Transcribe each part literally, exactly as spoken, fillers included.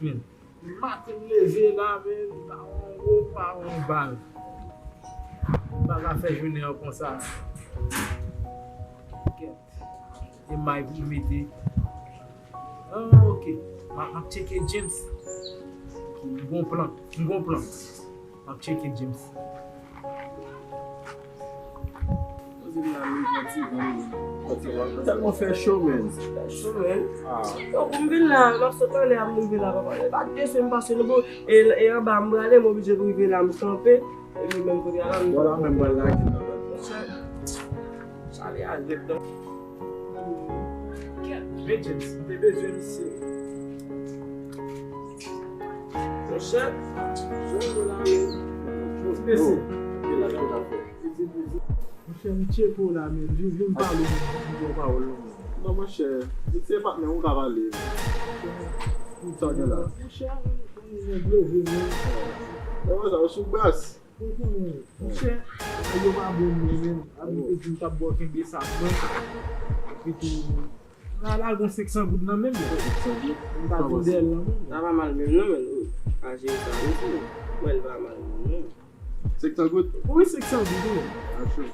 Men, maten m leve la, men, pa yon gwo, pa yon bal. M pa ka fè jounen an konsa. Kèt. E may pou m mete. Ah, ok. M ap, m ap tcheke James. Ok, m gon plan. M gon plan. M ap tcheke James. Poze m la, m pran ti van. Pran ti van. Tèlman fè cho, men. Fè cho, men. Ah. Donk, m vin la, m ap sot anlè a, m rive la, papa. E pa de semèn pase, nou bon, e, e anba, m prale, m oblije rive la, m kanpe. Epi menm kote a la, m... Vwala, menm pral lage nan lòt. Monchè, sa ale a nèt, non. Kèt, men James, m te bezwen misye. Monchè, jwenn yo la, men. Mesye. Monchè, m tcheke w la, men. Vin, vin pale, m di yon pawòl, non, men. Non, monchè, misye patnè, ou ka pale. Sa gen la. Monchè, nèg leve, men. Lè sa, ou sou bras. Ou konnen, monchè, bagay yo pa bon vre menm. Abi te di m t ap ba w kenbe sa mwen. Epi tou, la, la gon senk san goud nan men m. Senk san goud? M pa vin dèyè l nan men m. Sa pa mal menm non, men. Ou pa jere sa, mesye. Mwen, l pa mal menm non. Senk san goud? Wi, senk san goud, wi. A, cho.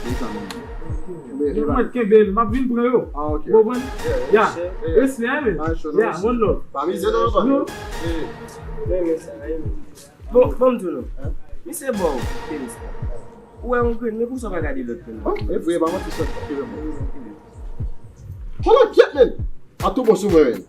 Li sa menm. Yo mwen kenbe l, m ap vin pran yo. Ah, ok. Ou konprann? Ya. Respè, men. Ah, cho, non, ya, one love. Pa mize non, pa. Men, men sa, men. Bon, bon, m di w non. Misye ba w tenis la. Ou wè yon grenn, men poukisa w pa gade lòt grenn nan? E vre, pa manti, sòt. Hold on, kèt, men. A tou bon sou mwen, men.